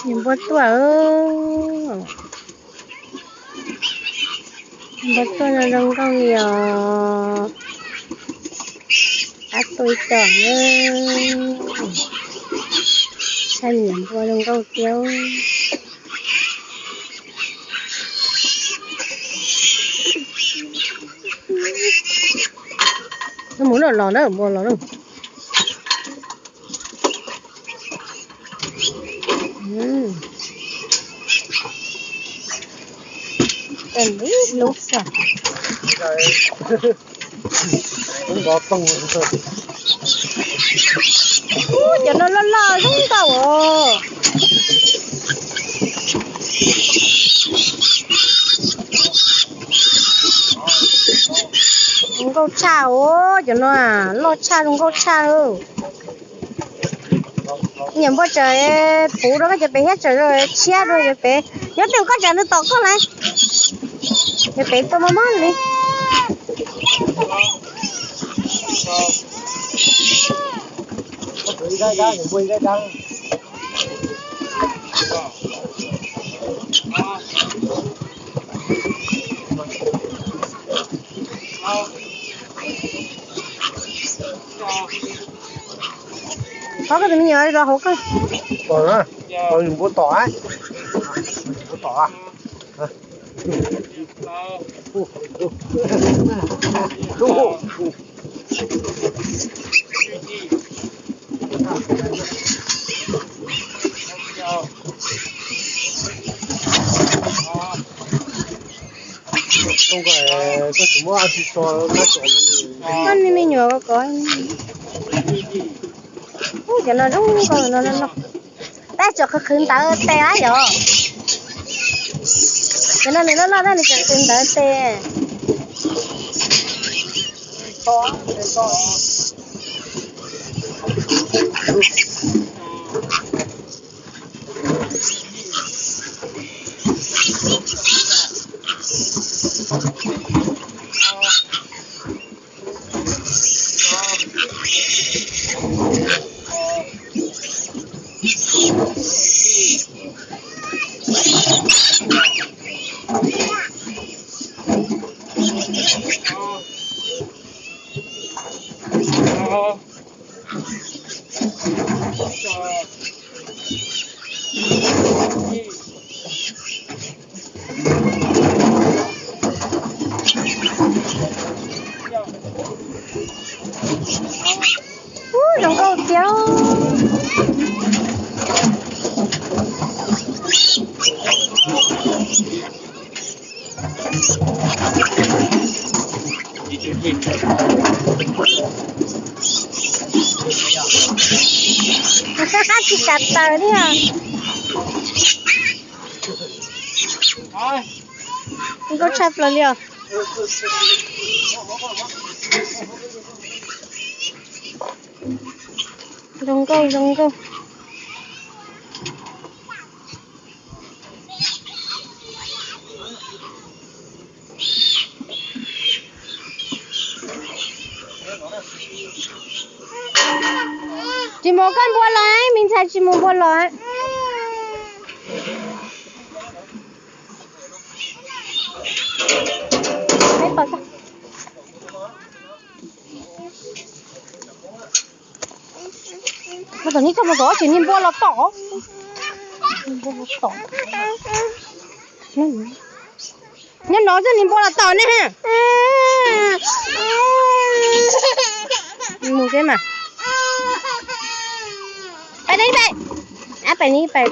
Niam npua tuaj, npua tuaj no zoo nkauj li os. Ab, tuaj ib co na. Saib niam npua zoo nkauj tiag. Mus los na, npua los na. Ib lub xwb. Ub, cov no loj loj zoo nkauj os. Zoo nkauj tshaj os, cov no loj tshaj zoo nkauj tshaj. Niam npua tsawm puv rau koj cov pem thiab, tsawm rau tshiab rau cov pem. Nyob twg koj tsam nws tom koj lawm. Cov pem tuaj mob mob li. Thov koj tus me nyuam los hauv koj. Npua tom, npua tom. Koj me nyuam ko, ub, cov no zoo nkauj no no. Tab tseem qhwv qhwv ntawv tes lawm yom. Cov no nws loj loj tab nws tseem qhwv ntawv tes. Ub, zoo nkauj tiag. Tsis kam taws li os. Nkauj tshaj plaws li os. Zoo nkauj, zoo nkauj. Tsis mus koj npua los, me ntxhais tsis mus npua los. Mus tom ni txog mus tom tsis ni npua los tom. Nyob no txog ni npua los tom ne. Mus seb mas. Pais ne pais. Ab, pais ne pais.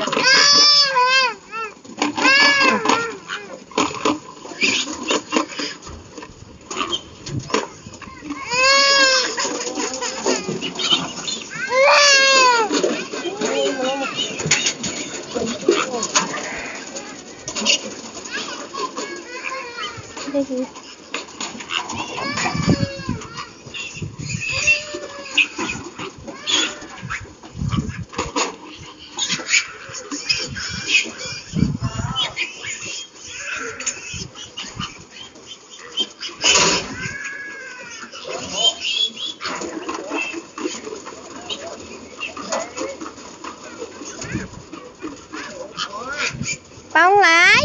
Poob lawm,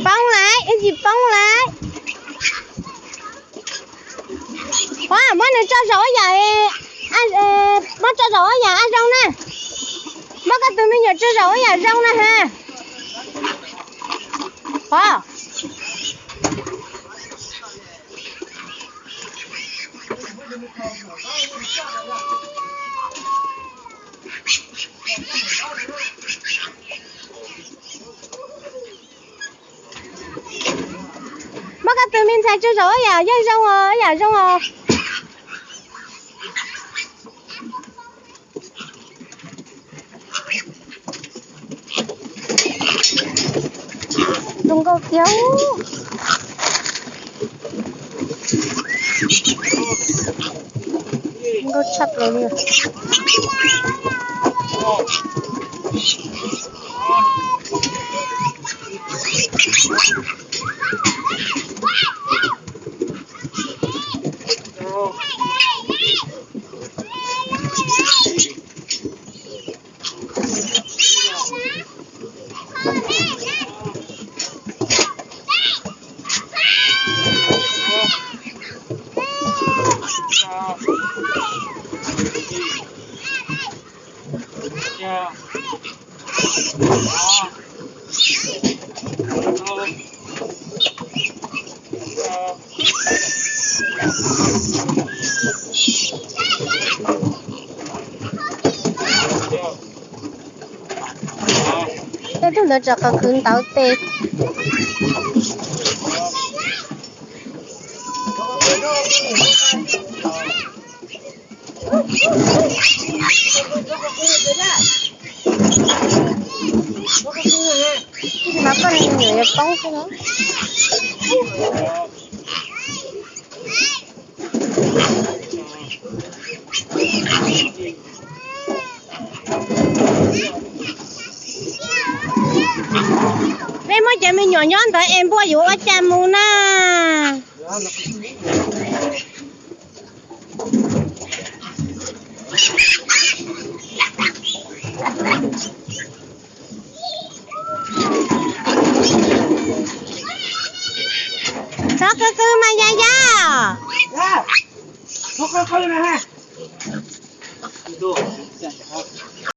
poob lawm, ib ntsis poob lawm. Pov, muab nws tso saum ub yam, muab tso saum ub yam a zoo na. Muab koj tus me nyuam tso saum ub yam zoo na ha. Pov. Muab koj tus me ntxhais tso saum ub yam yeej zoo os, ib yam zoo os. Zoo nkauj tiag. Nkauj tshaj plaws li. Tej tug ntawd tsam qhov khwv ntawd tes. Mas koj niam yuav poob xwb no. Peb muab cov me nyuam nyob ntawd es npua yuav ua cas mus na. Txhob qw qw mas ya ya.